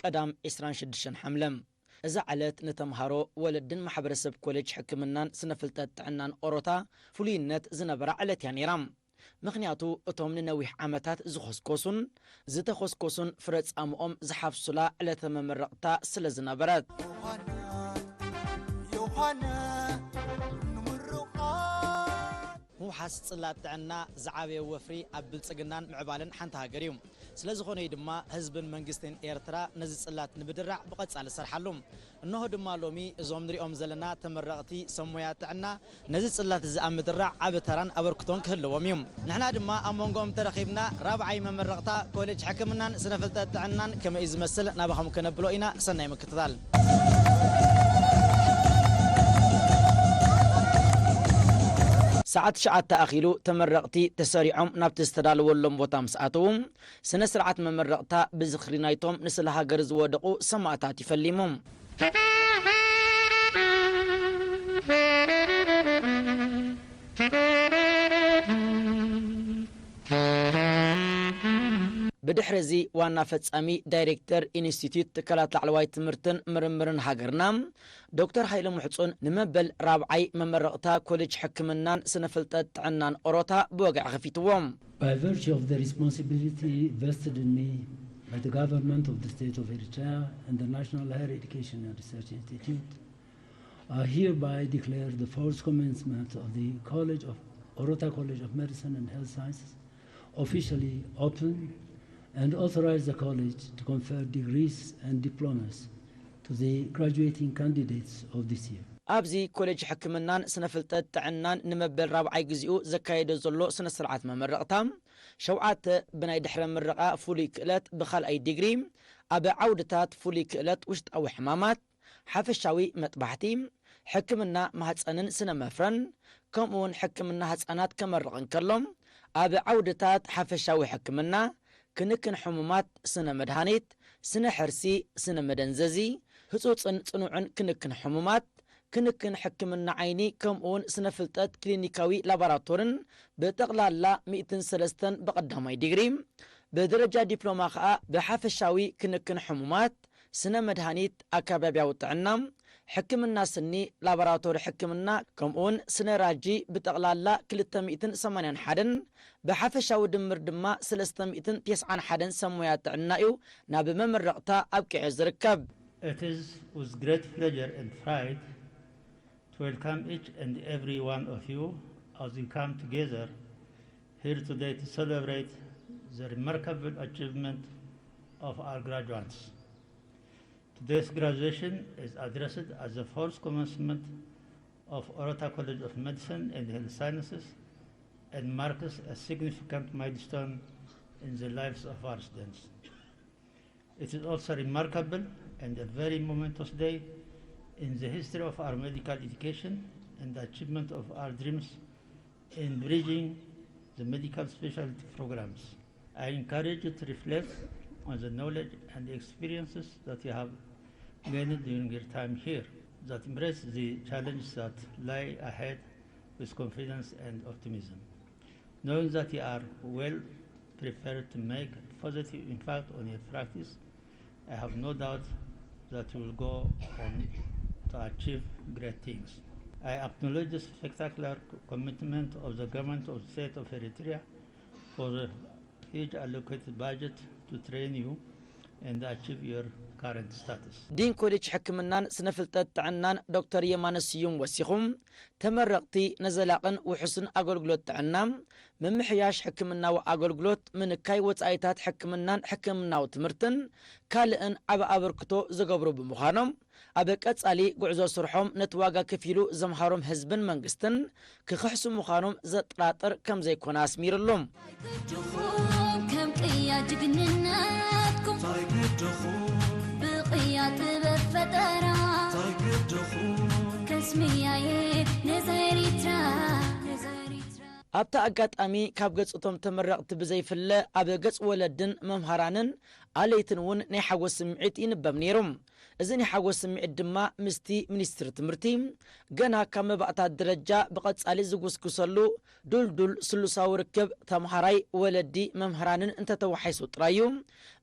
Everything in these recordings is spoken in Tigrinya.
ቀዳም ዕስራን ሽዱሽተን ሓምለ። እዛ ዕለት ንተምሃሮ፣ ወለድን ማሕበረሰብ ኮሌጅ ሕክምናን ስነ ፍልጠት ጥዕናን ኦሮታ ፍሉይነት ዝነበራ ዕለት እያ ነይራ። ምኽንያቱ እቶም ንነዊሕ ዓመታት ዝኾስኮሱን ዝተኾስኮሱን ፍረ ጻምኦም ዝሓፍሱላ ዕለተ መመረቕታ ስለ ዝነበረት። ዮሃና፣ ዮሃና፣ ንምርቓ። ምውሓስ ጽላት ጥዕና ዝዓበየ ወፍሪ ኣብ ብልጽግናን ምዕባለን ሓንቲ ሃገር እዩ። ስለ ዝኾነ እዩ ድማ ህዝብን መንግስትን ኤርትራ ነዚ ጽላት ንምድራዕ ብቐጻሊ ዝሰርሓሉ። እንሆ ድማ ሎሚ እዞም ንሪኦም ዘለና ተመረቕቲ ሰብ ሞያ ጥዕና ነዚ ጽላት እዚ ኣብ ምድራዕ ዓቢ ተራን ኣበርክቶን ክህልዎም እዩ። ንሕና ድማ ኣብ መንጎኦም ተረኺብና ራብዓይ መመረቕታ ኮሌጅ ሕክምናን ስነ ፍልጠት ጥዕናን ከመይ እዩ ዝመስል ናባኹም ከነብሎ ኢና። ሰናይ ምክትታል። ሰዓት ትሽዓተ ኣኺሉ ተመረቕቲ ተሰሪዖም ናብቲ ዝተዳለወሎም ቦታ ምስ ኣተዉ፣ ስነ ስርዓት መመረቕታ ብዝኽሪ ናይቶም ንስለ ሃገር ዝወደቑ ሰማእታት ይፈሊሙ። ብድሕሪ እዚ ዋና ፈጻሚ ዳይሬክተር ኢንስቲትዩት ትካላት ላዕለዋይ ትምህርትን ምርምርን ሃገርና ዶክተር ሃይለ ምሕጹን ንመበል ራብዓይ መመረቕታ ኮሌጅ ሕክምናን ስነ ፍልጠት ጥዕናን ኦሮታ ብወግዒ ከፊትዎ። By virtue of the responsibility vested in me by the government of the state of Eritrea and the National Higher Education and Research Institute, I hereby declare the forced commencement of the College of Orota College of Medicine and Health Sciences officially open and authorize the college to confer degrees and diplomas to the graduating candidates of this year. ኣብዚ ኮሌጅ ሕክምናን ስነ ፍልጠት ጥዕናን ንመበል ራብዓይ ግዜኡ ዘካየዶ ዘሎ ስነ ስርዓት መመረቕታ፣ ሸውዓተ ብናይ ድሕረ ምረቓ ፍሉይ ክእለት ብኻልኣይ ዲግሪ ኣብ ዓውድታት ፍሉይ ክእለት ውሽጣዊ ሕማማት፣ ሓፈሻዊ መጥባሕቲ፣ ሕክምና ማህፀንን ስነ መፍረን፣ ከምኡውን ሕክምና ህፃናት ከመርቕ እንከሎ፣ ኣብ ዓውድታት ሓፈሻዊ ሕክምና፣ ክንክን ሕሙማት፣ ስነ መድሃኒት፣ ስነ ሕርሲ፣ ስነ መደንዘዚ፣ ህፁፅን ፅኑዕን ክንክን ሕሙማት፣ ክንክን ሕክምና ዓይኒ፣ ከምኡውን ስነ ፍልጠት ክሊኒካዊ ላቦራቶርን ብጠቕላላ ሚእትን ሰለስተን ብቐዳማይ ዲግሪ፣ ብደረጃ ዲፕሎማ ኸኣ ብሓፈሻዊ ክንክን ሕሙማት፣ ስነ መድሃኒት፣ ኣከባብያዊ ጥዕና፣ ሕክምና ስኒ፣ ላቦራቶሪ ሕክምና፣ ከምኡውን ስነ ራጂ ብጠቕላላ ክልተ ሚእትን ሰማንያን ሓደን፣ ብሓፈሻዊ ድምር ድማ ሰለስተ ሚእትን ተስዓን ሓደን ሰብ ሞያ ጥዕና እዩ ናብ መመረቕታ ኣብቂዑ ዝርከብ። It is with great pleasure and pride to welcome each and every one of you as we come together here today to celebrate the remarkable achievement of our graduates. Today's graduation is addressed as the fourth commencement of Orota College of Medicine and Health Sciences and marks a significant milestone in the lives of our students. It is also remarkable and a very momentous day in the history of our medical education and the achievement of our dreams in bridging the medical specialty programs. I encourage you to reflect on the knowledge and experiences that you have gained during your time here, that embrace the challenges that lie ahead with confidence and optimism. Knowing that you are well prepared to make a positive impact on your practice, I have no doubt that you will go on to achieve great things. I acknowledge the spectacular commitment of the government of the state of Eritrea for the huge allocated budget to train you and achieve your current status. ዲን ኮሌጅ ሕክምናን ስነ ፍልጠት ጥዕናን ዶክተር የማነ ስዩም ወሲኹ፣ ተመረቕቲ ንዘላቕን ውሑስን ኣገልግሎት ጥዕና፣ ምምሕያሽ ሕክምናዊ ኣገልግሎት፣ ምንካይ ወጻኢታት ሕክምናን ሕክምናዊ ትምህርትን ካልእን ዓቢ ኣበርክቶ ዝገብሩ ብምዃኖም፣ ኣብ ቀጻሊ ጉዕዞ ስርሖም ነቲ ዋጋ ከፊሉ ዘምሃሮም ህዝብን መንግስትን ክኽሕሱ ምዃኖም ዘጠራጥር ከም ዘይኮነ ኣስሚርሉ። ግድኹም ከም ቅያ ጅግንነትኩም፣ እንታይ ግድኹም? ብቅያ ጥበብ ፈጠራ፣ እንታይ ግድኹም? ከስምያየ ነዛ ኤሪትራ፣ ነዛ ኤሪትራ። ኣብቲ ኣጋጣሚ ካብ ገጽ እቶም ተመረቕቲ ብዘይፍለ ኣብ ገጽ ወለድን መምሃራንን ኣለይትን እውን ናይ ሓጎስ ስምዒት ይንበብ ነይሩ። እዚ ናይ ሓጎስ ስምዒት ድማ ምስቲ ሚኒስትሪ ትምህርቲ ገና ካብ መባእታት ደረጃ ብቐጻሊ ዝጉስጉሰሉ ዱልዱል ስሉሳዊ ርክብ ተምሃራይ፣ ወለዲ፣ መምህራንን እንተተዋሒሱ ጥራይ እዩ።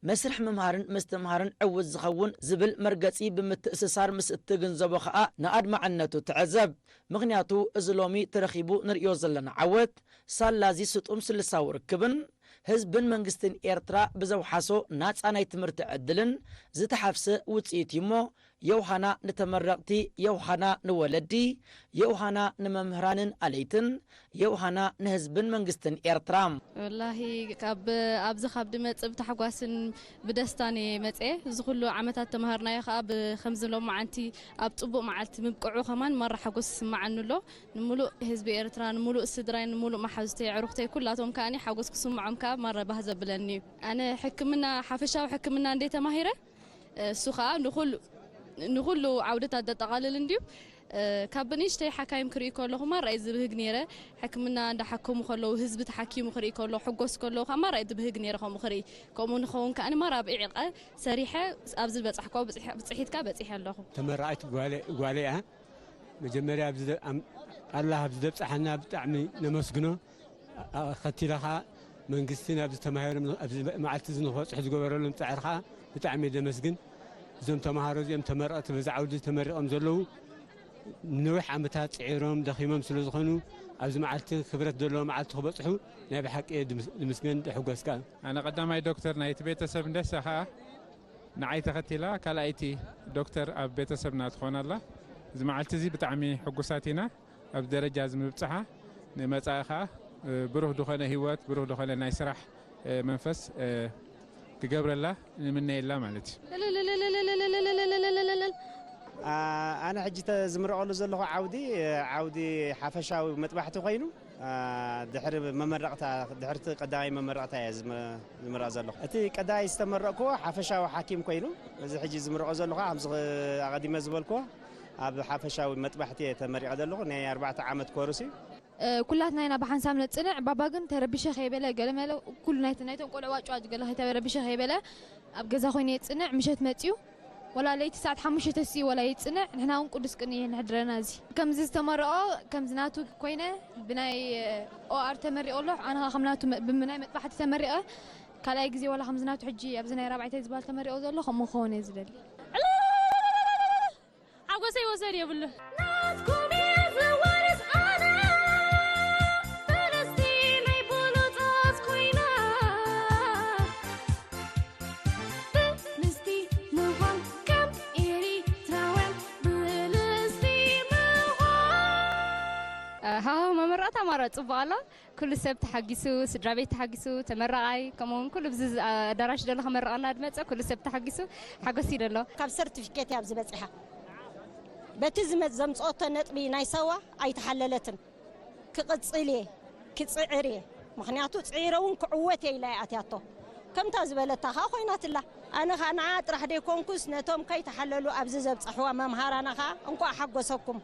መስርሕ ምምሃርን ምስትምሃርን ዕዉት ዝኸውን ዝብል መርገጺ ብምትእስሳር ምስ እትግንዘቦ ኸኣ ንኣድማዕነቱ ተዐዘብ። ምኽንያቱ እዚ ሎሚ ተረኺቡ ንርእዮ ዘለና ዓወት ሳላዚ ስጡም ስልሳዊ ርክብን ህዝብን መንግስትን ኤርትራ ብዘውሓሶ ናጻ ናይ ትምህርቲ ዕድልን ዝተሓፍሰ ውጽኢት እዩ እሞ፣ የውሃና ንተመረቕቲ፣ የውሃና ንወለዲ፣ የውሃና ንመምህራንን ኣለይትን፣ የውሃና ንህዝብን መንግስትን ኤርትራ። ወላሂ ካብ ኣብዚ ካብ ድመጽእ ብታሕጓስን ብደስታን እየ መጽኤ። እዚ ኩሉ ዓመታት ተማሃርናዮ ከኣ ብከምዚ ሎማዓንቲ ኣብ ጽቡቕ መዓልቲ ምብቅዑ ከማን ማራ ሓጎስ ይስምዓኒ ኣሎ። ንምሉእ ህዝቢ ኤርትራ፣ ንምሉእ ስድራይ፣ ንምሉእ መሓዙተይ፣ ኣዕሩኽተይ ኩላቶም ከኣኒ ሓጎስ ክስምዖም ከኣ ማራ ባህ ዘብለኒ እዩ። ኣነ ሕክምና፣ ሓፈሻዊ ሕክምና እንደ ተማሂረ፣ እሱ ከኣ ንኹሉ፣ ንኹሉ ዓውድታት ዘጠቓልል እንድዩ። ካብ ብንእሽተይ ሓካይም ክርኢ ከለኹ ማራ እየ ዝብህግ ነይረ። ሕክምና እንዳሓከሙ ከለዉ፣ ህዝቢ ተሓኪሙ ክርኢ ከለኹ፣ ሕጎስ ከለዉ ከኣ ማራ እየ ዝብህግ ነይረ ከምኡ ክርኢ። ከምኡ ንኸውን ከኣኒ ማራ ኣብ ኢዒቐ ሰሪሐ ኣብዚ ዝበጻሕክዎ ብጽሕ-፣ ብጽሒት ከኣ በጺሐ ኣለኹ። ተመራቒት ጓለ-፣ ጓለይ እያ። መጀመርያ ኣብዚ ደ-፣ ኣም-፣ ኣላህ ኣብዚ ዘብጽሓና ብጣዕሚ ነመስግኖ። ኣ-፣ ኸቲለ ኸኣ መንግስቲ ናብዚ ተማሂሮም ኣብዚ መዓልቲ እዚ ንኽበጽሑ ዝገበረሎም ጻዕሪ ኸኣ ብጣዕሚ ነመስግን። እዞም ተማሃሮ እዚኦም ተመረቕቲ በዚ ዓውዲ ተመሪቖም ዘለዉ ንነዊሕ ዓመታት ጽዒሮም ደኺሞም ስለ ዝኾኑ ኣብዚ መዓልቲ ክብረት ዘለዎ መዓልቲ ክበጽሑ ናይ ብሓቂ ድምስ-፣ ድምስገን ድሕጎስ ከኣ። ኣነ ቀዳማይ ዶክተር ናይቲ ቤተሰብ እንደሳ ኸኣ ንዓይ ተኸቲላ ካልኣይቲ ዶክተር ኣብ ቤተሰብና ትኾን ኣላ። እዚ መዓልቲ እዚ ብጣዕሚ ሕጉሳት ኢና። ኣብዚ ደረጃ እዚ ምብጽሓ ንመጻኢ ኸኣ፣ እ፣ ብሩህ ዝኾነ ህይወት፣ ብሩህ ዝኾነ ናይ ስራሕ፣ እ፣ መንፈስ፣ እ፣ ክገብረላ ንምነየላ ማለት እዩ። ኣ-፣ ኣነ ሕጂ ተ-፣ ዝምረቐሉ ዘለኹ ዓውዲ፣ ዓውዲ ሓፈሻዊ መጥባሕቲ ኮይኑ፣ ኣ፣ ድሕሪ መመረቕታ፣ ድሕርቲ ቀዳማይ መመረቕታ እየ ዝመ-፣ ዝምረቕ ዘለኹ። እቲ ቀዳማይ ዝተመረቕክዎ ሓፈሻዊ ሓኪም ኮይኑ፣ እዚ ሕጂ ዝምረቖ ዘለኹ፣ ከምዚ ኣቐዲመ ዝበልክዎ፣ ኣብ ሓፈሻዊ መጥባሕቲ እየ ተመሪቐ ዘለኹ። ናይ ኣርባዕተ ዓመት ኮርስ እዩ። እ፣ ኩላትና ኢና ብሓንሳብ ነጽንዕ። ባባ ግን ተረቢሸ ከይበለ፣ ገለ መለ፣ ኩሉ ናይት-፣ ናይቶም ቆልዑ ዋጭ ዋጭ ገለ ከይተረቢሸ ከይበለ፣ ኣብ ገዛ ኮይኑ የጽንዕ። ምሸት መጽዩ፣ ወላ ለይቲ ሰዓት ሓሙሽተ ተሲኡ ወላ ይጽንዕ። ንሕና እውን ቅዱስ ቅንኢ ነሕድረና። እዚ ከምዚ ዝተመረቖ፣ ከምዚ ናቱ ኮይነ፣ ብናይ፣ እ፣ ኦኣር ተመሪቑ ኣሎ። ኣነ ኸዓ ከም ናቱ መ-፣ ብናይ መጥባሕቲ ተመሪቐ። ካልኣይ ግዜ ወላ ከምዚ ናቱ ሕጂ ኣብዚ ናይ ራብዓይታይ ዝበሃል ተመሪቑ ዘሎ፣ ከምኡ ክኸውን እየ ዝደሊ። ሓጎሰይ ወሰን የብሉን። ናትኩም እየ ዝዋረስ ኣነ፣ ፍልስጢን ናይ ብሉጻት ኮይና። ፍልስጢን ምዃን ከም ኤሪትራውያን ፍልስጢን ምዃን። ሃሃ፣ መመረቕታ ማራ ጽቡቕ ኣላ። ኩሉ ሰብ ተሓጊሱ፣ ስድራ ቤት ተሓጊሱ፣ ተመራቓይ፣ ከምኡውን ኩሉ ብዚ ዝ-፣ ኣዳራሽ ዘሎ ከመርቐና ዝመጸ ኩሉ ሰብ ተሓጊሱ ሓጎስ እዩ ዘሎ። ካብ ሰርቲፊኬት እያ ኣብዚ በጺሓ። በቲ ዝመ-፣ ዘምጽኦቶ ነጥቢ ናይ ሳዋ ኣይተሓለለትን። ክቕጽል እየ፣ ክጽዕር እየ። ምኽንያቱ ጽዒረ እውን ክዕወት እየ ኢላ እያ ኣትያቶ። ከምታ ዝበለታ ኸኣ ኮይናትላ። ኣነ ኸኣ ንዓ ጥራሕ ደይኮንኩስ ነቶም ከይተሓለሉ ኣብዚ ዘብጻሕዋ መምሃራና ኸኣ እንቋዕ ሓጎሰኩም፣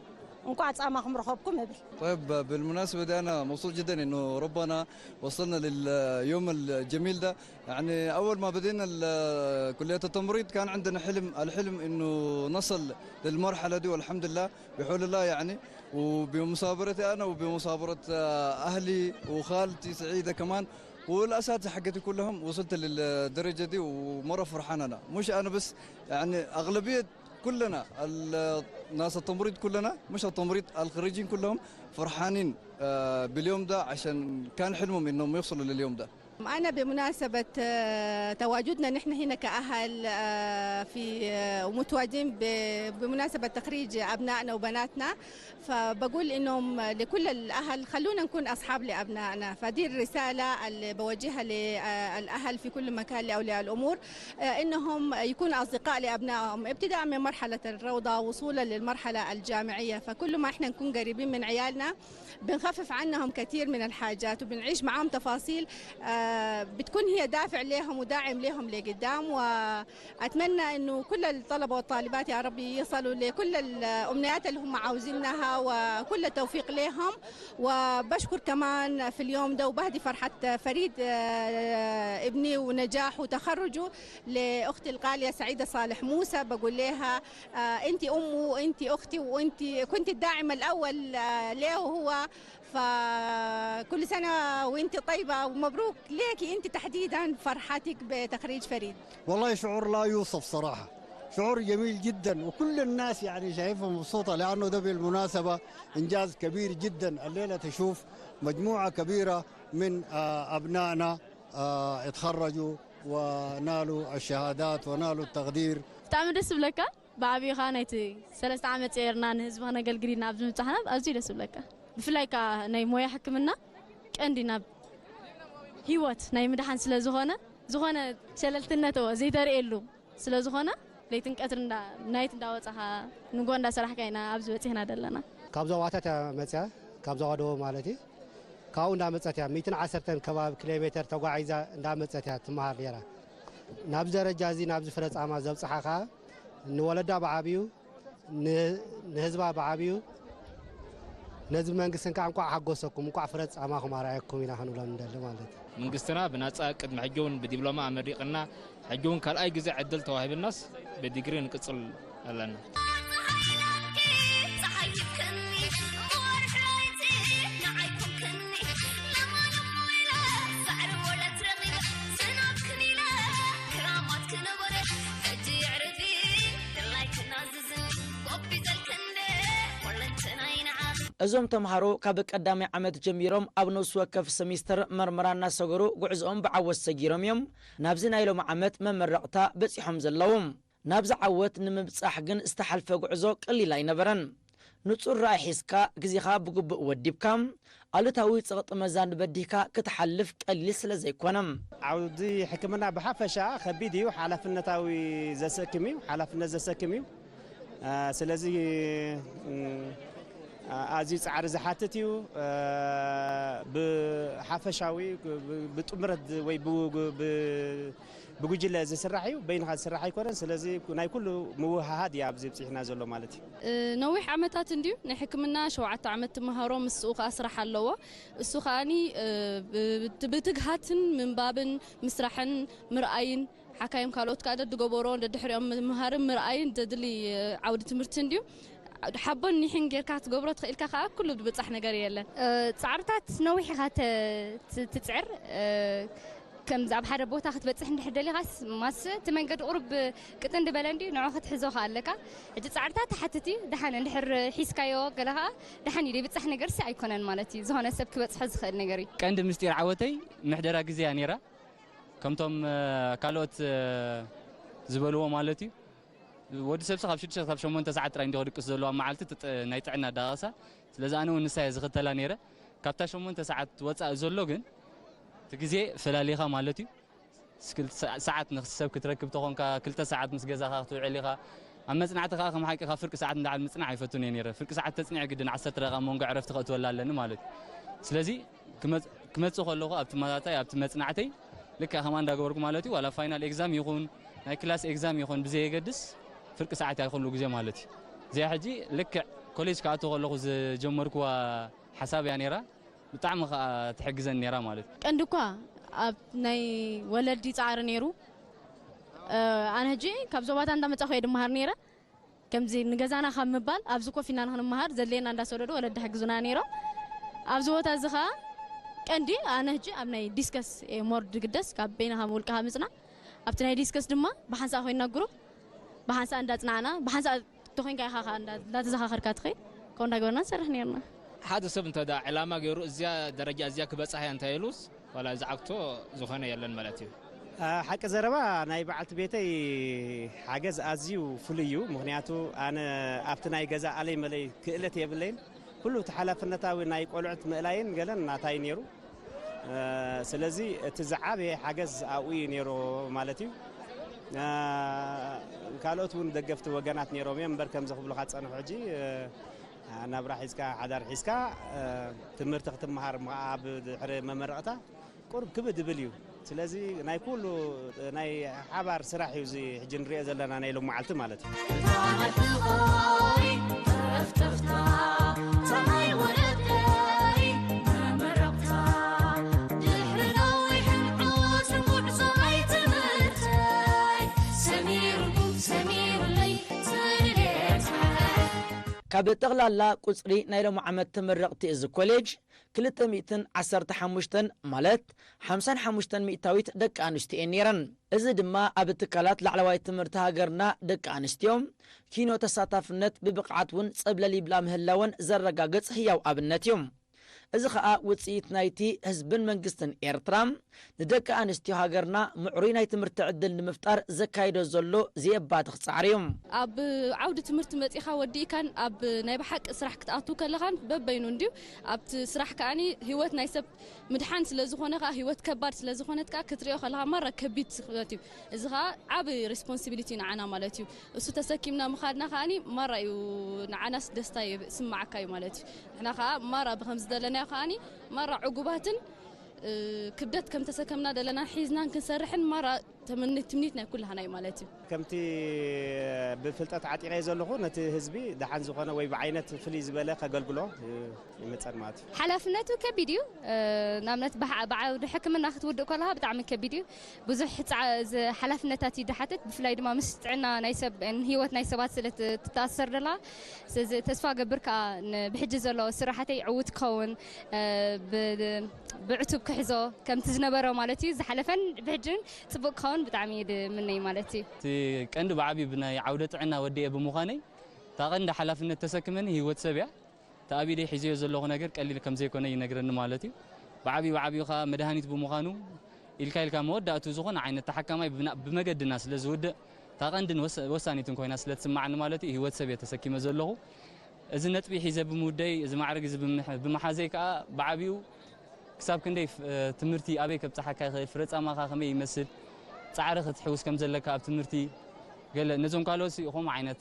እንቋዕ ጻማኹም ረኸብኩም እብል። طيب، بالمناسبة دي أنا مبسوط جدًا إنه ربنا وصلنا لليوم الجميل ده. يعني أول ما بدينا ال-، كلية التمريض كان عندنا حلم، الحلم إنه نصل للمرحلة دي، والحمد لله بحول الله يعني، وبمثابرتي أنا وبمثابرة، آه، أهلي وخالتي سعيدة كمان والأساتذة حقتي كلهم وصلت للدرجة دي، ومرة فرحان أنا. مش أنا بس، يعني أغلبية كلنا ال-، ناس التمريض كلنا، مش التمريض، الخريجين كلهم فرحانين، آه، باليوم ده عشان كان حلمهم إنهم يوصلوا لليوم ده. أنا بمناسبة، آه، تواجدنا نحن هنا كأهل، آه، في، آه، ومتواجدين ب-، بمناسبة تخريج أبنائنا وبناتنا، فبقول إنهم لكل الأهل خلونا نكون أصحاب لأبنائنا. فدي الرسالة اللي بوجهها للأهل في كل مكان لأولياء الأمور، آه، إنهم يكونوا أصدقاء لأبنائهم، ابتداء من مرحلة الروضة وصولا للمرحلة الجامعية. فكل ما إحنا نكون قريبين من عيالنا، بنخفف عنهم كثير من الحاجات وبنعيش معاهم تفاصيل، آه، بتكون هي دافع ليهم وداعم ليهم لقدام، وأتمنى إنه كل الطلبة والطالبات يا رب يصلوا لكل الأمنيات اللي هم عاوزينها وكل التوفيق ليهم. وبشكر كمان في اليوم ده وبهدي فرحة فريد، آه، ابني ونجاح وتخرجه، لأختي الغالية سعيدة صالح موسى، بقول لها، آه، أنت أمه وأنت أختي وأنت كنت الداعم الأول، آه، له هو. فكل سنة وأنت طيبة ومبروك ليكي أنت تحديدا فرحتك بتخريج فريد. والله شعور لا يوصف صراحة، شعور جميل جدا، وكل الناس يعني شايفها مبسوطة، لأنه ده بالمناسبة إنجاز كبير جدا. الليلة تشوف مجموعة كبيرة من، آه، أبنائنا، آه، اتخرجوا ونالوا الشهادات ونالوا التقدير. ብጣዕሚ ደስ ዝብለካ። ብዓብዩ ከዓ ናይቲ ሰለስተ ዓመት ፀይርና ንህዝቢ ከነገልግል ኢና ኣብዚ ምብፃሕና ኣዝዩ ደስ ዝብለካ። ብፍላይ ከዓ ናይ ሞያ ሕክምና ቀንዲ ናብ ህይወት ናይ ምድሓን ስለ ዝኾነ፣ ዝኾነ ሸለልትነት እዎ ዘይተርእየሉ ስለ ዝኾነ፣ ለይትን ቀትሪ እንዳ ናይት እንዳወፃኻ ንጎ እንዳሰራሕካ ኢና ኣብዚ በፂሕና ዘለና። ካብ ዞባታት እያ መፅያ፣ ካብ ዞባ ደቡብ ማለት እዩ። ካብኡ እንዳመፀት እያ፣ ሚእትን ዓሰርተን ከባቢ ኪሎ ሜተር ተጓዒዛ እንዳመፀት እያ ትመሃር ነይራ። ናብዚ ደረጃ እዚ፣ ናብዚ ፍረ ፃማ ዘብፅሓ ከዓ ንወለዳ ብዓብዩ፣ ን-፣ ንህዝባ ብዓብዩ፣ ነዚ መንግስትን ከዓ እንኳዕ ሓጎሰኩም፣ እንኳዕ ፍረ ፃማኹም ኣርኣየኩም ኢና ክንብሎም ንደሊ ማለት እዩ። መንግስትና ብናፃ ቅድሚ ሕጂ እውን ብዲፕሎማ ኣመሪቕና፣ ሕጂ እውን ካልኣይ ግዜ ዕድል ተዋሂብናስ ብዲግሪ ንቅፅል ኣለና። እዞም ተምሃሮ ካብ ቀዳማይ ዓመት ጀሚሮም ኣብ ነፍሲ ወከፍ ሰሚስተር መርመራ እናሰገሩ ጉዕዞኦም ብዓወት ሰጊሮም እዮም ናብዚ ናይ ሎሚ ዓመት መመረቕታ በጺሖም ዘለዉ። ናብዚ ዓወት ንምብጻሕ ግን ዝተሓልፈ ጉዕዞ ቀሊል ኣይነበረን። ንጹር ራእይ ሒዝካ ግዜኻ ብግቡእ ወዲብካ ኣሉታዊ ጸቕጢ መዛን በዲህካ ክትሓልፍ ቀሊል ስለ ዘይኮነ። ዓውዲ ሕክምና ብሓፈሻ ከቢድ እዩ፣ ሓላፍነታዊ ዘሰክም እዩ፣ ሓላፍነት ዘሰክም እዩ። ስለዚ ኣዝዩ ጻዕሪ ዝሓትት እዩ። ብሓፈሻዊ ብጥምረት ወይ ብጉጅለ ዝስራሕ እዩ፣ በይንኻ ዝስራሕ ኣይኮነን። ስለዚ ናይ ኩሉ ምውህሃድ እዩ ኣብዚ ብፅሕና ዘሎ ማለት እዩ። ነዊሕ ዓመታት እንድዩ ናይ ሕክምና ሸውዓተ ዓመት ትመሃሮ፣ ምስኡ ከዓ ስራሕ ኣለዎ። እሱ ከዓኒ ብትግሃትን ምንባብን ምስራሕን ምርኣይን ሓካይም ካልኦት ከዓ ደድገበሮ ደድሕሪኦም ምምሃርን ምርኣይን ደድሊ ዓውዲ ትምህርቲ እንድዩ። ሓቦን ኒሕን ጌርካ ክትገብሮ ትኽእልካ ከዓ ኩሉ ድብፃሕ ነገር የለን። ፃዕርታት ነዊሕ ኢኻ ትፅዕር። ከምዚ ኣብ ሓደ ቦታ ክትበፅሕ እንድሕር ደሊኻስ ማስ እቲ መንገዲ ቁሩብ ቅጥን ድበለ እንድዩ ንዑ ክትሕዞ ከዓ ኣለካ። ሕጂ ፃዕርታት ትሓትት እዩ። ደሓን እንድሕር ሒዝካዮ ገለ ከዓ ደሓን እዩ። ዘይብፃሕ ነገርሲ ኣይኮነን ማለት እዩ። ዝኾነ ሰብ ክበፅሖ ዝኽእል ነገር እዩ። ቀንዲ ምስጢር ዓወተይ ምሕደራ ግዜ እያ ነይራ። ከምቶም ካልኦት ዝበልዎ ማለት እዩ። ወዲ ሰብሲ ካብ ሽዱሽተ ክሳብ ሸሞንተ ሰዓት ጥራይ እንዲኹ ድቅስ ዘለዎ ኣብ መዓልቲ ናይ ጥዕና ዳቐሳ። ስለዚ ኣነ እውን ንሳ እየ ዝኽተላ ነይረ። ካብታ ሸሞንተ ሰዓት ወፃእ ዘሎ ግን እቲ ግዜ ፈላሊኻ ማለት እዩ። ሰዓት ንሰብ ክትረክብ ተኾንካ ክልተ ሰዓት ምስ ገዛኻ ክትውዕል ኢኻ። ኣብ መፅናዕቲ ከዓ ከም ሓቂ ካብ ፍርቂ ሰዓት እንዳዓል ምፅናዕ ኣይፈቱን እየ ነይረ። ፍርቂ ሰዓት ተፅኒዐ ግድን ዓሰርተ ደቂቃ መንጎ ዕረፍቲ ከእትወላ ኣለኒ ማለት እዩ። ስለዚ ክመፅእ ከለኹ ኣብቲ መታታይ ኣብቲ መፅናዕተይ ልክዕ ከምኣ እንዳገበርኩ ማለት እዩ። ዋላ ፋይናል ኤግዛም ይኹን ናይ ክላስ ኤግዛም ይኹን ብዘየገድስ ፍርቂ ሰዓት እያ ኩሉ ግዜ ማለት እዩ። እዚኣ ሕጂ ልክዕ ኮሌጅ ክኣቱ ከለኹ ዝጀመርኩዋ ሓሳብ እያ ነይራ። ብጣዕሚ ከዓ ትሕግዘኒ ነይራ ማለት እዩ። ቀንዲ እኳ ኣብ ናይ ወለዲ ፃዕሪ ነይሩ። ኣነ ሕጂ ካብ ዞባታት እንዳመፃኹ እየ ድመሃር ነይረ። ከምዚ ንገዛና ካብ ምባል ኣብዚ ኮፍ ኢልና ንክንመሃር ዘድልየና እንዳሰደዱ ወለዲ ሕግዙና ነይሮም። ኣብዚ ቦታ እዚ ከዓ ቀንዲ ኣነ ሕጂ ኣብ ናይ ዲስከስ እየ ሞር ድግደስ ካብ በይንኻ ውልቅኻ ምፅናዕ። ኣብቲ ናይ ዲስከስ ድማ ብሓንሳእ ኮይና ግሩፕ ብሓንሳእ እንዳፅናዕና ብሓንሳእ ተኾይንካ ኢኻ ከዓ እንዳተዘኻኸርካ ትኸይድ። ከምኡ እንዳገበርና ንሰርሕ ነይርና። ሓደ ሰብ እንተ ደኣ ዕላማ ገይሩ እዚያ ደረጃ እዚያ ክበፅሕ እያ እንታይ ኢሉስ ዋላ ዝዓግቶ ዝኾነ የለን ማለት እዩ። ሓቂ ዘረባ ናይ በዓልቲ ቤተይ ሓገዝ ኣዝዩ ፍሉይ እዩ። ምኽንያቱ ኣነ ኣብቲ ናይ ገዛ ኣለይ መለይ ክእለት የብለይን። ኩሉ እቲ ሓላፍነታዊ ናይ ቆልዑት ምእላይን ገለን ናታይ ነይሩ። ስለዚ እቲ ዝዓበየ ሓገዝ ኣብኡ እዩ ነይሩ ማለት እዩ። ካልኦት እውን ደገፍቲ ወገናት ነይሮም እዮም እምበር ከምዚ ክብሉኻ ዝፀንሑ ሕጂ ናብራ ሒዝካ ሓዳር ሒዝካ ትምህርቲ ክትመሃር ኣብ ድሕሪ መመረቕታ ቁሩብ ክብድ ይብል እዩ። ስለዚ ናይ ኩሉ ናይ ሓባር ስራሕ እዩ እዚ ሕጂ ንሪኦ ዘለና ናይ ሎም መዓልቲ ማለት እዩ። ካብ ጠቕላላ ቁፅሪ ናይ ሎም ዓመት ተመረቕቲ እዚ ኮሌጅ ክልተ ሚእትን ዓሰርተ ሓሙሽተን ማለት ሓምሳን ሓሙሽተን ሚእታዊት ደቂ ኣንስትዮ እየን ነይረን። እዚ ድማ ኣብ ትካላት ላዕለዋይ ትምህርቲ ሃገርና ደቂ ኣንስትዮ ኪኖ ተሳታፍነት ብብቕዓት እውን ፀብለል ይብላ ምህላወን ዘረጋግፅ ህያው ኣብነት እዩ። እዚ ኸኣ ውፅኢት ናይቲ ህዝብን መንግስትን ኤርትራ ንደቂ ኣንስትዮ ሃገርና ምዕሩይ ናይ ትምህርቲ ዕድል ንምፍጣር ዘካይዶ ዘሎ ዘየባትኽ ፃዕሪ እዩ። ኣብ ዓውዲ ትምህርቲ መጺኻ ወዲእካን ኣብ ናይ ብሓቂ ስራሕ ክትኣቱ ከለኻን በበይኑ እንድዩ ኣብቲ ስራሕ ከኣኒ ህይወት ናይ ሰብ ምድሓን ስለ ዝኾነ ከኣ ህይወት ከባድ ስለ ዝኾነት ከኣ ክትሪኦ ከለኻ ማራ ከቢድ ስኽበት እዩ። እዚ ከኣ ዓቢ responsibility ንዓና ማለት እዩ። እሱ ተሰኪምና ምኻድና ከኣኒ ማራ እዩ ንዓናስ ደስታ ይስማዓካ እዩ ማለት እዩ። ንሕና ከኣ ማራ ብኸም ዝደለናዮ ከኣኒ ማራ ዕጉባትን ክብደት ከም ተሰከምና ደለና ሒዝናን ክንሰርሕን ማራ ተመኒት ትምኒት ናይ ኩላህና እዩ ማለት እዩ። ከምቲ ብፍልጠት ዓጢቐ ዘለኹ ነቲ ህዝቢ ደሓን ዝኾነ ወይ ብዓይነት ፍልይ ዝበለ ከገልግሎ ይምጸን ማለት እዩ። ሓላፍነቱ ከቢድ እዩ። ንኣብነት ብዓውዲ ሕክምና ክትውድእ ከለኻ ብጣዕሚ ከቢድ እዩ። ብዙሕ ሓላፍነታት እዩ ድሓትት። ብፍላይ ድማ ምስ ጥዕና ናይ ሰብ ህይወት ናይ ሰባት ስለ ትተኣሰር ደላ ስለዚ ተስፋ ገብር ከዓ ብሕጂ ዘሎ ስራሕተይ ዕውት ክኸውን ብዕቱብ ክሕዞ ከምቲ ዝነበረ ማለት እዩ ዝሓለፈን ብሕጅን ፅቡቅ ክኸውን ብጣዕሚ እየ ድምነይ ማለት እዩ። እቲ ቀንዲ ብዓብዩ ብናይ ዓውደ ጥዕና ወዲኤ ብምዃነይ እታ ቀንዲ ሓላፍነት ተሰክመኒ ህይወት ሰብ እያ። እቲ ኣብ ኢደይ ሒዘዮ ዘለኹ ነገር ቀሊል ከም ዘይኮነ ይነግረኒ ማለት እዩ። ብዓብዩ ብዓብዩ ከዓ መድሃኒት ብምዃኑ ኢልካ ኢልካ መወዳእቱ ዝኾነ ዓይነት ተሓካማይ ብመገድና ስለ ዝውድእ እታ ቀንድን ወሳኒትን ኮይና ስለ ትስማዓኒ ማለት እዩ ህይወት ሰብ እየ ተሰኪመ ዘለኹ። እዚ ነጥቢ ሒዘ ብምውደይ፣ እዚ ማዕረግ እዚ ብምሓዘይ ከኣ ብዓቢኡ ክሳብ ክንደይ ትምህርቲ ኣበይ ከብጽሓካ ይኽእል፣ ፍረ ጻማኻ ከመይ ይመስል፣ ጻዕሪ ክትሕውስ ከም ዘለካ ኣብ ትምህርቲ ገለ ነዞም ካልኦት ከምኡ ዓይነት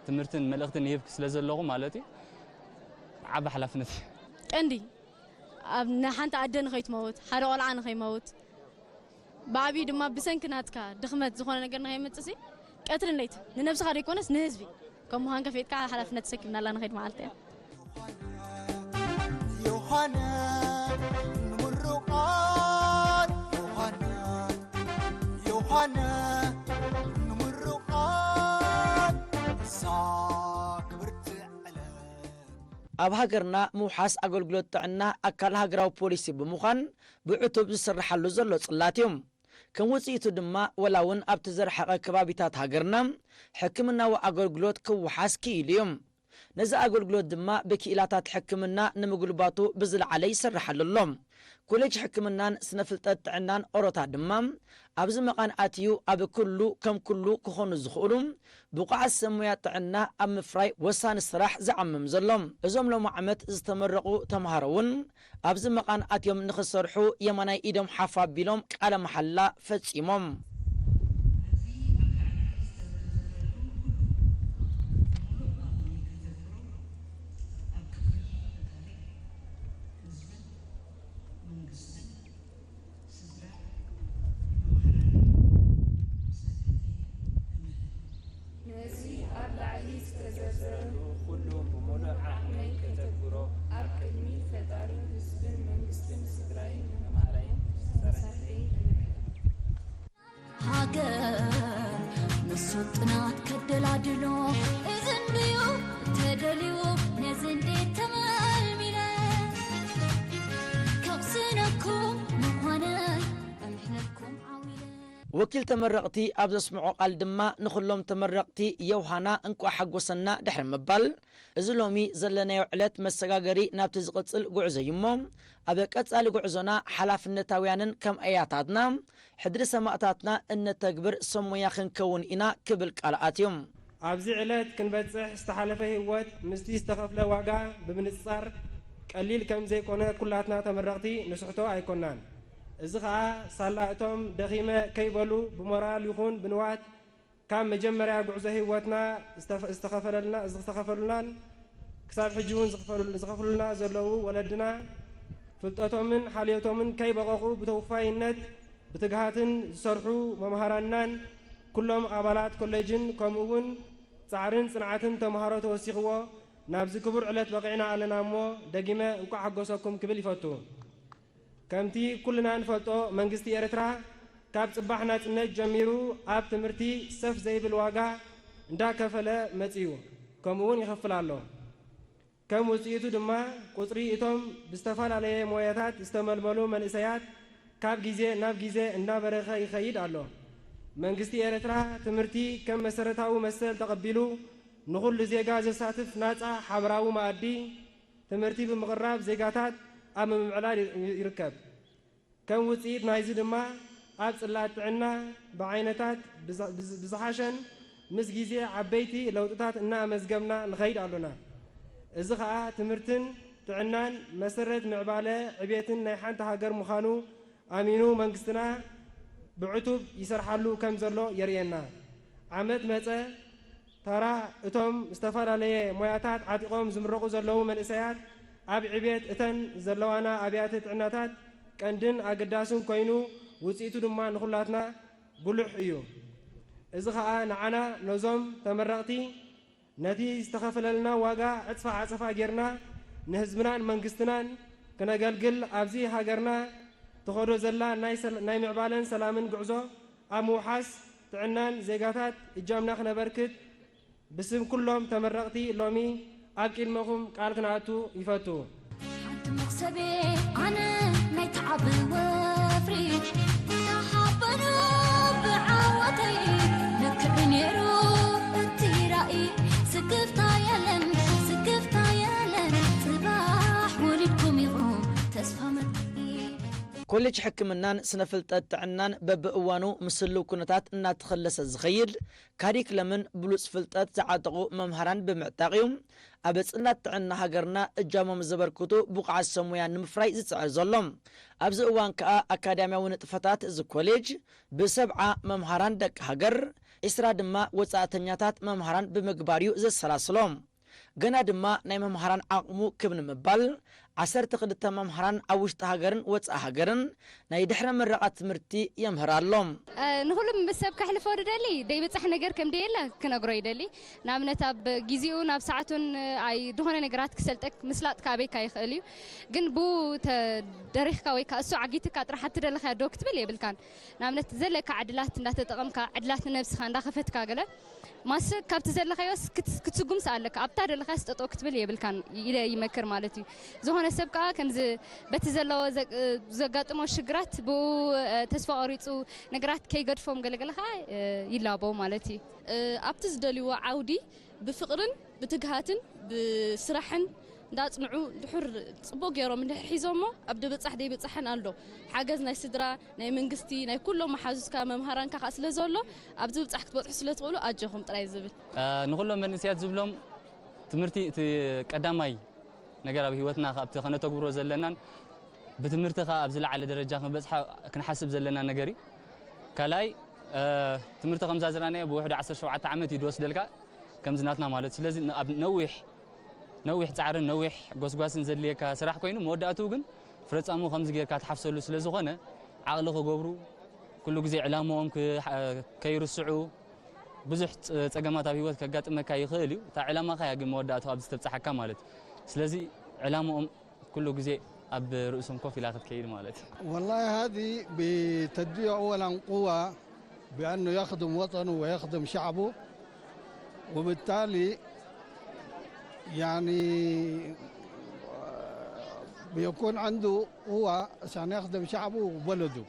ትምህርትን መልእኽትን ይህብ ስለ ዘለኹ ማለት እዩ ዓቢ ሓላፍነት እዩ። ቀንዲ ኣብ ንሓንቲ ኣደ ንኸይትመውት ሓደ ቆልዓ ንኸይመውት ብዓብዩ ድማ ብሰንኪ ናትካ ድኽመት ዝኾነ ነገር ንኸይመጽእ ሲ ቀትርን ለይትን ንነብስኻ ዘይኮነስ ንህዝቢ ከም ምዃን ከፊጥካ ሓላፍነት ተሰኪምናላ ንኸይድ መዓልቲ እያ። ዮሃና ንምሩቓት ዮሃና ዮሃና ንምሩቓት እዛ ክብርቲ ዕለት ኣብ ሃገርና ምውሓስ ኣገልግሎት ጥዕና ኣካል ሃገራዊ ፖሊሲ ብምዃን ብዕቱብ ዝስርሓሉ ዘሎ ጽላት እዩ። ከም ውጽኢቱ ድማ ወላ እውን ኣብቲ ዝረሓቐ ከባቢታት ሃገርና ሕክምናዊ ኣገልግሎት ክወሓስ ክኢሉ እዩ። ነዚ ኣገልግሎት ድማ ብክኢላታት ሕክምና ንምጉልባቱ ብዝለዓለ ይስርሓሉ ኣሎ። ኮሌጅ ሕክምናን ስነ ፍልጠት ጥዕናን ኦሮታ ድማ ኣብዚ መቓን ኣትዩ ኣብ ኩሉ ከም ኩሉ ክኾኑ ዝኽእሉ ብቑዓት ሰብ ሞያ ጥዕና ኣብ ምፍራይ ወሳኒ ስራሕ ዝዓምም ዘሎ። እዞም ሎሚ ዓመት ዝተመረቑ ተምሃሮ እውን ኣብዚ መቓን ኣትዮም ንኽሰርሑ የማናይ ኢዶም ሓፍ ኣቢሎም ቃለ መሓላ ፈጺሞም። ነዚ ኣብ ላዕሊ ዝተዘርዘረ ኩሉ ብምሉእ ዓቕመይ ከተግብሮ ኣብ ቅድሚ ፈጣርን ህዝብን መንግስትን ስድራይን ንመምሃራይን መሳርሕተይን እምዕድ። ሃገር ንሱ ጥናት ከደላድሎ እዚ እንድዩ ተደልዩ ነዚ እንዴት ተመልሚለ ከቕስነኩም ምዃነ ኣምሕነኩም ዓዊለ። ወኪል ተመረቕቲ ኣብ ዘስምዖ ቃል ድማ ንኹሎም ተመረቕቲ ዮውሃና እንቋዕ ሓጎሰና ድሕሪ ምባል እዚ ሎሚ ዘለናዮ ዕለት መሰጋገሪ ናብቲ ዝቕጽል ጉዕዞ እዩ እሞ ኣብ ቀጻሊ ጉዕዞና ሓላፍነታውያንን ከም ኣያታትና ሕድሪ ሰማእታትና እነተግብር ሰብ ሞያ ክንከውን ኢና ክብል ቃል ኣትዩ። ኣብዚ ዕለት ክንበጽሕ ዝተሓለፈ ህይወት ምስቲ ዝተኸፍለ ዋጋ ብምንጽጻር ቀሊል ከም ዘይኮነ ኩላትና ተመረቕቲ ንስሕቶ ኣይኮናን። እዚ ኸኣ ሳላ እቶም ደኺመ ከይበሉ ብሞራል ይኹን ብንዋት ካብ መጀመርያ ጉዕዞ ህይወትና ዝተኸፈለልና ዝተኸፈሉልናን ክሳብ ሕጂ እውን ዝኸፍሉልና ዘለዉ ወለድና ፍልጠቶምን ሓልዮቶምን ከይበቐቑ ብተወፋይነት ብትግሃትን ዝሰርሑ መምሃራንናን ኩሎም ኣባላት ኮሌጅን ከምኡ እውን ጻዕርን ጽንዓትን ተምሃሮ ተወሲኽዎ ናብዚ ክቡር ዕለት በቒዕና ኣለና እሞ ደጊመ እንቋዕ ሓጎሰኩም ክብል ይፈቱ። ከምቲ ኩልና ንፈልጦ መንግስቲ ኤርትራ ካብ ጽባሕ ናጽነት ጀሚሩ ኣብ ትምህርቲ ሰፍ ዘይብል ዋጋ እንዳከፈለ መጺኡ፣ ከምኡ እውን ይኸፍል ኣሎ። ከም ውጽኢቱ ድማ ቁጽሪ እቶም ብዝተፈላለየ ሞያታት ዝተመልመሉ መንእሰያት ካብ ግዜ ናብ ግዜ እንዳበረኸ ይኸይድ ኣሎ። መንግስቲ ኤርትራ ትምህርቲ ከም መሰረታዊ መሰል ተቐቢሉ ንኹሉ ዜጋ ዘሳትፍ ናጻ ሓበራዊ መኣዲ ትምህርቲ ብምቕራብ ዜጋታት ኣብ ምምዕላል ይርከብ። ከም ውጽኢት ናይዚ ድማ ኣብ ጽላት ጥዕና ብዓይነታት ብዝ- ብዝ- ብዝሓሸን ምስ ግዜ ዓበይቲ ለውጥታት እናኣመዝገብና ንኸይድ ኣሎና። እዚ ኸኣ ትምህርትን ጥዕናን መሰረት ምዕባለ ዕቤትን ናይ ሓንቲ ሃገር ምዃኑ ኣሚኑ መንግስትና ብዕቱብ ይሰርሓሉ ከም ዘሎ የርእየና። ዓመት መጸ ተራ እቶም ዝተፈላለየ ሞያታት ዓጢቖም ዝምረቑ ዘለዉ መንእሰያት ኣብ ዕቤት እተን ዘለዋና ኣብያተ ጥዕናታት ቀንድን ኣገዳስን ኮይኑ ውጽኢቱ ድማ ንኹላትና ጉሉሕ እዩ። እዚ ኸኣ ንዓና ነዞም ተመረቕቲ ነቲ ዝተኸፈለልና ዋጋ ዕጽፋ ዓጸፋ ጌርና ንህዝብናን መንግስትናን ክነገልግል ኣብዚ ሃገርና ትኸዶ ዘላ ናይ ሰል- ናይ ምዕባለን ሰላምን ጉዕዞ ኣብ ምውሓስ ጥዕናን ዜጋታት እጃምና ክነበርክት ብስም ኩሎም ተመረቕቲ ሎሚ ኣብ ቅድመኹም ቃል ክነኣቱ ይፈቱ። ሓንቲ መኽሰቤ ኣነ ናይ ተዓቢ ወፍሪ ተሓበኑ ብዓወተይ ልክዕ ነይሩ እቲ ራእይ ስክፍታ የለን ስክፍታ የለን ጽባሕ ወሊድኩም ኢኹም ተስፋ መትኪ ኮሌጅ ሕክምናን ስነ ፍልጠት ጥዕናን በብእዋኑ ምስ ህልው ኩነታት እናተኸለሰ ዝኸይድ ካሪክለምን ብሉጽ ፍልጠት ዝዓጠቑ መምሃራን ብምዕጣቕ እዩ ኣብ ጽላት ጥዕና ሃገርና እጃሞም ዘበርክቱ ብቑዓት ሰብ ሙያ ንምፍራይ ዝጽዕር ዘሎ። ኣብዚ እዋን ከኣ ኣካዳሚያዊ ንጥፈታት እዚ ኮሌጅ ብሰብዓ መምሃራን ደቂ ሃገር፣ ዒስራ ድማ ወጻእተኛታት መምሃራን ብምግባር እዩ ዘሰላስሎ። ገና ድማ ናይ መምሃራን ዓቕሙ ክብ ንምባል ዓሰርተ ክልተ መምሃራን ኣብ ውሽጢ ሃገርን ወጻኢ ሃገርን ናይ ድሕረ ምረቓ ትምህርቲ የምህር ኣሎ። ንኹሉ ምስ ሰብ ከሕልፎ ዝደሊ ደይብጻሕ ነገር ከም ደየለ ክነግሮ ይደሊ። ንኣብነት ኣብ ጊዜኡ ናብ ሰዓቱን ኣይ ዝኾነ ነገራት ክሰልጠክ ምስላጥ ካበይካ ይኽእል እዩ። ግን ብኡ ተደሪኽካ ወይ ከዓ እሱ ዓጊትካ ጥራሕ ኣቲ ደለኻዮ ዶ ክትብል የብልካን። ንኣብነት ዘለካ ዕድላት እንዳተጠቐምካ ዕድላት ንነብስኻ እንዳኸፈትካ ገለ ማስ ካብቲ ዘለኻዮስ ክትስጉምስ ኣለካ ኣብታ ዘለኻዮስ ጠጠው ክትብል የብልካን ኢለ ይመክር ማለት እዩ። ዝኾነ ሰብ ከዓ ከምዚ በቲ ዘለዎ ዘጋጥሞ ሽግራት ብኡ ተስፋ ቆሪፁ ነገራት ከይገድፎም ገለገለ ከዓ ይላበው ማለት እዩ። ኣብቲ ዝደልይዎ ዓውዲ ብፍቕርን ብትግሃትን ብስራሕን እንዳጽንዑ ድሑር ጽቡቕ ገይሮም እንድሕር ሒዞሞ ኣብ ደበጻሕ ደይበጻሕን ኣሎ ሓገዝ ናይ ስድራ ናይ መንግስቲ ናይ ኩሎም መሓዙትካ መምሃራንካ ከኣ ስለ ዘሎ ኣብዚ ብጻሕ ክትበጽሑ ስለ ትኽእሉ ኣጆኹም ጥራይ ዝብል። ንኹሎም መንእሰያት ዝብሎም ትምህርቲ እቲ ቀዳማይ ነገር ኣብ ህይወትና ካብቲ ከነተግብሮ ዘለናን ብትምህርቲ ከኣ ኣብ ዝለዓለ ደረጃ ክንበጽሓ ክንሓስብ ዘለና ነገር እዩ። ካልኣይ ትምህርቲ ከምዛ ዝረኣናዮ ብውሕዱ ዓሰርተ ሸውዓተ ዓመት እዩ ዝወስደልካ ከምዚ ናትና ማለት ስለዚ ኣብ ነዊሕ ነዊሕ ጻዕርን ነዊሕ ጎስጓስን ዘድልየካ ስራሕ ኮይኑ መወዳእትኡ ግን ፍረጻሙ ከምዚ ጌርካ ትሓፍሰሉ ስለ ዝኾነ ዓቕሊ ክገብሩ ኩሉ ግዜ ዕላምኦም ከይርስዑ ብዙሕ ጸገማት ኣብ ህይወት ከጋጥመካ ይኽእል እዩ። እታ ዕላማኻ እያ ግን መወዳእትኡ ኣብዚ ተብጽሓካ ማለት እዩ። ስለዚ ዕላምኦም ኩሉ ግዜ ኣብ ርእሶም ኮፍ ኢላ ክትከይድ ማለት እዩ። والله هذه بتديه أولا قوة بأنه يخدم وطنه ويخدم شعبه وبالتالي يعني بيكون عنده قوة عشان يخدم شعبه وبلده.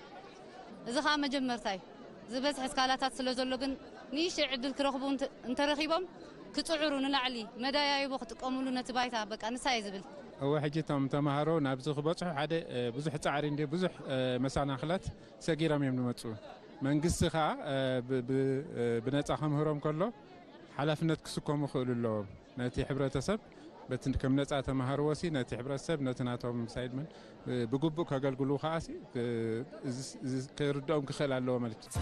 እዚ ኸኣ መጀመርታ እዩ። ዝበዝሐ ስካላታት ስለ ዘሎ ግን ንእሽተይ ዕድል ክረኽቡ እንተረኺቦም ክጽዕሩ ንላዕሊ መዳያይቦ ክጥቀምሉ ነቲ ባይታ በቃ ንሳ እየ ዝብል። እወ ሕጂ እቶም ተምሃሮ ናብዚ ክበጽሑ ሓደ ብዙሕ ጻዕሪ እንድዩ ብዙሕ መሰናኽላት ሰጊሮም እዮም ዝመጽኡ። መንግስቲ ከኣ ብነጻ ከምህሮም ከሎ ሓላፍነት ክስከሙ ክኽእሉ ኣለዎም። ነቲ ሕብረተሰብ በቲ ከም ነጻ ተምሃርዎ ሲ ነቲ ሕብረተሰብ ነቲ ናቶም ሳይድ መን ብግቡእ ከገልግሉ ከኣ ሲ እዚ ከይርድኦም ክኽእል ኣለዎ ማለት እዩ።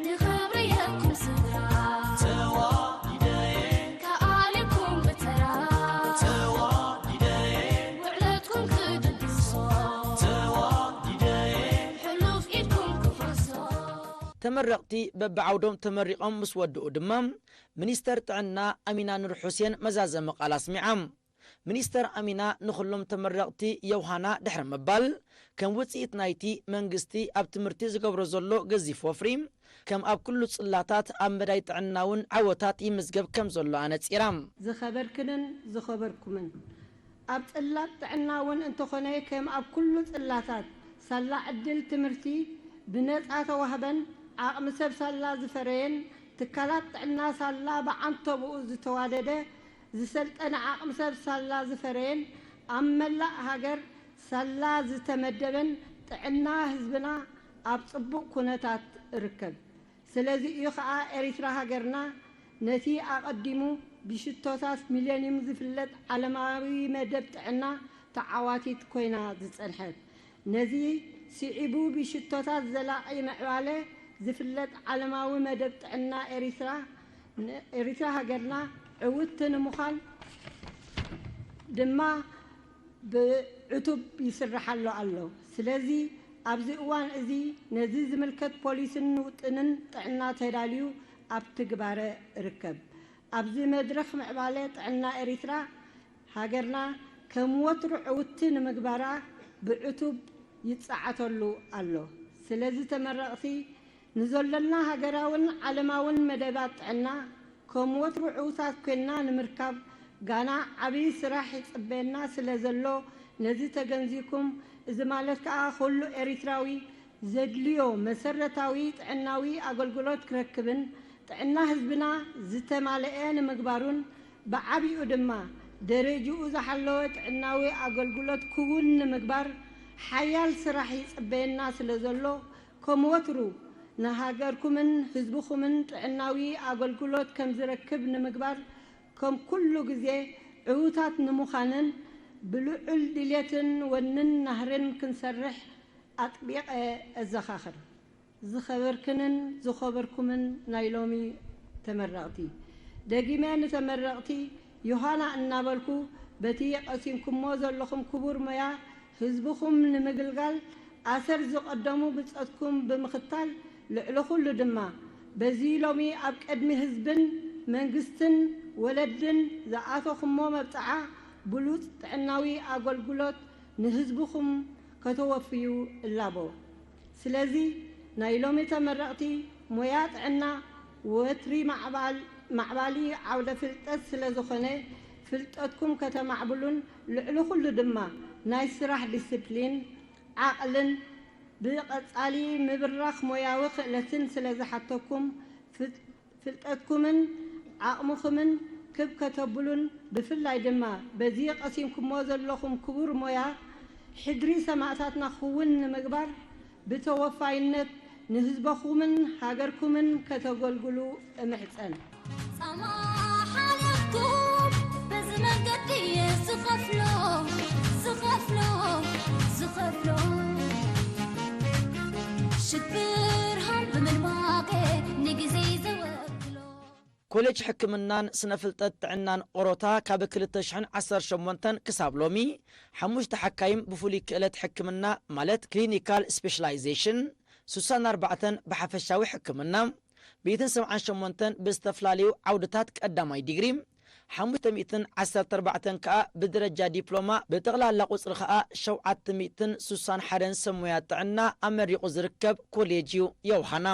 ንኽብርየኩም ስድራ ከኣሊኩም ብተራ ውዕለትኩም ተመረቕቲ በብዓውዶም ተመሪቖም ምስ ወድኡ ድማ፣ ሚኒስተር ጥዕና ኣሚና ኑር ሑሴን መዛዘሚ ቃል ኣስሚዓ። ሚኒስተር ኣሚና ንኹሎም ተመረቕቲ የውሃና ድሕሪ ምባል፣ ከም ውጽኢት ናይቲ መንግስቲ ኣብ ትምህርቲ ዝገብሮ ዘሎ ገዚፍ ወፍሪ፣ ከም ኣብ ኩሉ ጽላታት ኣብ መዳይ ጥዕና እውን ዓወታት ይምዝገብ ከም ዘሎ ኣነጺራ። ዝኸበርክንን ዝኸበርኩምን፣ ኣብ ጽላት ጥዕና እውን እንተኾነ ከም ኣብ ኩሉ ጽላታት ሳላ ዕድል ትምህርቲ ብነጻ ተዋህበን ዓቕሚ ሰብ ሳላ ዝፈረየን ትካላት ጥዕና ሳላ ብዓንተብኡ ዝተዋደደ ዝሰልጠነ ዓቕሚ ሰብ ሳላ ዝፈረየን ኣብ መላእ ሃገር ሳላ ዝተመደበን ጥዕና ህዝብና ኣብ ጽቡቕ ኩነታት እርከብ። ስለዚ እዩ ኸኣ ኤሪትራ ሃገርና ነቲ ኣቐዲሙ ብሽቶታት ሚሌኒዩም ዝፍለጥ ዓለማዊ መደብ ጥዕና ተዓዋቲት ኮይና ዝጸንሐት። ነዚ ስዒቡ ብሽቶታት ዘላቒ ምዕባለ ዝፍለጥ ዓለማዊ መደብ ጥዕና ኤሪትራ፣ ኤሪትራ ሃገርና ዕውትቲ ንምዃን ድማ ብዕቱብ ይስርሓሉ ኣሎ። ስለዚ ኣብዚ እዋን እዚ ነዚ ዝምልከት ፖሊስን ውጥንን ጥዕና ተዳልዩ ኣብ ትግባረ እርከብ። ኣብዚ መድረኽ ምዕባለ ጥዕና ኤሪትራ ሃገርና ከም ወትሩ ዕውትቲ ንምግባራ ብዕቱብ ይጸዓተሉ ኣሎ። ስለዚ ተመረቕቲ ንዘሎና ሃገራውን ዓለማውን መደባት ጥዕና ከም ወትሩ ዕውታት ኮይንና ንምርካብ ጋና ዓብዪ ስራሕ ይጽበየና ስለ ዘሎ ነዚ ተገንዚብኩም፣ እዚ ማለት ከኣ ኩሉ ኤሪትራዊ ዘድልዮ መሰረታዊ ጥዕናዊ ኣገልግሎት ክረክብን ጥዕና ህዝብና ዝተማለኤ ንምግባሩን ብዓቢኡ ድማ ደረጅኡ ዝሓለወ ጥዕናዊ ኣገልግሎት ክውን ንምግባር ሓያል ስራሕ ይጽበየና ስለ ዘሎ ከም ወትሩ ንሃገርኩምን ህዝብኹምን ጥዕናዊ ኣገልግሎት ከም ዝረክብ ንምግባር ከም ኩሉ ግዜ ዕዉታት ንምዃንን ብልዑል ድሌትን ወንን ናህርን ክንሰርሕ ኣጥቢቐ እዘኻኽር። ዝኸበርክንን ዝኸበርኩምን ናይ ሎሚ ተመረቕቲ፣ ደጊመ ንተመረቕቲ ዮሃና እናበልኩ በቲ ቀሲምኩሞ ዘለኹም ክቡር ሞያ ህዝብኹም ንምግልጋል ኣሰር ዝቐደሙ ብጸትኩም ብምኽታል ልዕሊ ኩሉ ድማ በዚ ሎሚ ኣብ ቅድሚ ህዝብን መንግስትን ወለድን ዝኣተኹሞ መብጽዓ ብሉጽ ጥዕናዊ ኣገልግሎት ንህዝብኹም ከተወፍዩ እላቦ። ስለዚ ናይ ሎሚ ተመረቕቲ ሞያ ጥዕና ወትሪ ማዕባል-፣ ማዕባሊ ዓውደ ፍልጠት ስለ ዝኾነ ፍልጠትኩም ከተማዕብሉን ልዕሊ ኩሉ ድማ ናይ ስራሕ ዲስፕሊን ዓቕልን ብቐጻሊ ምብራኽ ሞያዊ ክእለትን ስለ ዝሓተኩም ፍል-፣ ፍልጠትኩምን ዓቕምኹምን ክብ ከተብሉን ብፍላይ ድማ በዚ ቀሲምኩሞ ዘለኹም ክቡር ሞያ ሕድሪ ሰማእታትና ክውን ንምግባር ብተወፋይነት ንህዝበኹምን ሃገርኩምን ከተገልግሉ እምሕጸን። ጻማ ሓሊፍኩም በዚ መንገዲ እየ ዝኸፍሎ፣ ዝኸፍሎ፣ ዝኸፍሎ። ሽብርሃን ብምድማቐ ንግዜ ዘወክሎ። ኮሌጅ ሕክምናን ስነ ፍልጠት ጥዕናን ኦሮታ ካብ ክልተ ሽሕን ዓሰርተ ሸሞንተን ክሳብ ሎሚ ሓሙሽተ ሓካይም ብፍሉይ ክእለት ሕክምና ማለት ክሊኒካል ስፔሻላይዜሽን፣ ስሳን ኣርባዕተን ብሓፈሻዊ ሕክምና፣ ሚእትን ሰብዓን ሸሞንተን ብዝተፈላለዩ ዓውድታት ቀዳማይ ዲግሪ፣ ሓሙሽተ ሚእትን ዓሰርተ ኣርባዕተን ከኣ ብደረጃ ዲፕሎማ፣ ብጠቕላላ ቁጽሪ ከኣ ሸውዓተ ሚእትን ስሳን ሓደን ሰብ ሞያ ጥዕና ኣመሪቑ ዝርከብ ኮሌጅ እዩ ዮሃና።